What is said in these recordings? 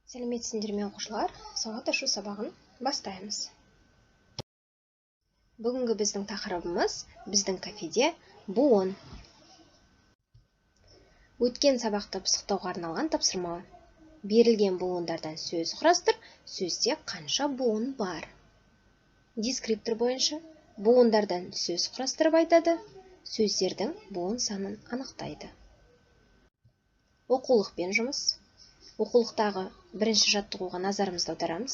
Сәлеметсіңдер ме, оқушылар? Сауат ашу сабағын бастаймыз. Бүгінгі біздің тақырыбымыз біздің кафеде буын. Өткен сабақты пысықтауға арналған тапсырма. Берілген буындардан сөз құрастыр, сөзде қанша буын бар? Дескриптор бойынша буындардан сөз құрастырып айтады, сөздердің буын санын анықтайды. Оқулықпен жұмыс. Оқулықтағы бірінші жаттығуға назарымызды аударамыз.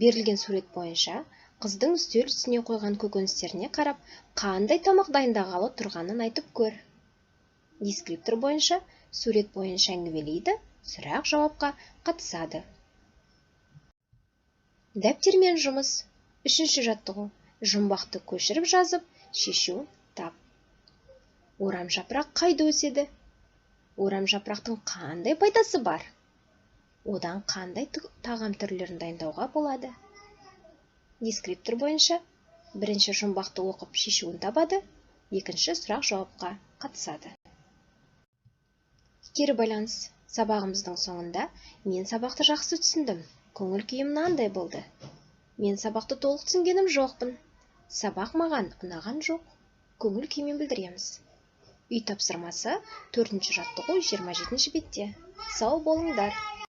Берілген сурет бойынша қыздың үстел үстіне қойған көкөністеріне қарап, қандай тамақ дайындағалы тұрғанын айтып көр. Дескриптор бойынша сурет бойынша әңгімелейді, сұрақ-жауапқа қатысады. Дәптермен жұмыс. Үшінші жаттығу. Жұмбақты көшіріп жазып, шешуін тап. Орам жапырақ қайда өседі? Орам жапырақтың қандай пайдасы бар? Одан қандай тағам түрлерін дайындауға болады? Дескриптор бойынша бірінші жұмбақты оқып шешуін табады, екінші сұрақ-жауапқа қатысады. Кері байланыс. Сабағымыздың соңында мен сабақты жақсы түсіндім, көңіл күйім мынандай болды. Мен сабақты толық түсінгенім жоқпын. Сабақ маған ұнаған жоқ. Көңіл күймен білдіреміз. Үй тапсырмасы 4-жаттығу 27 бетте. Сау болыңдар.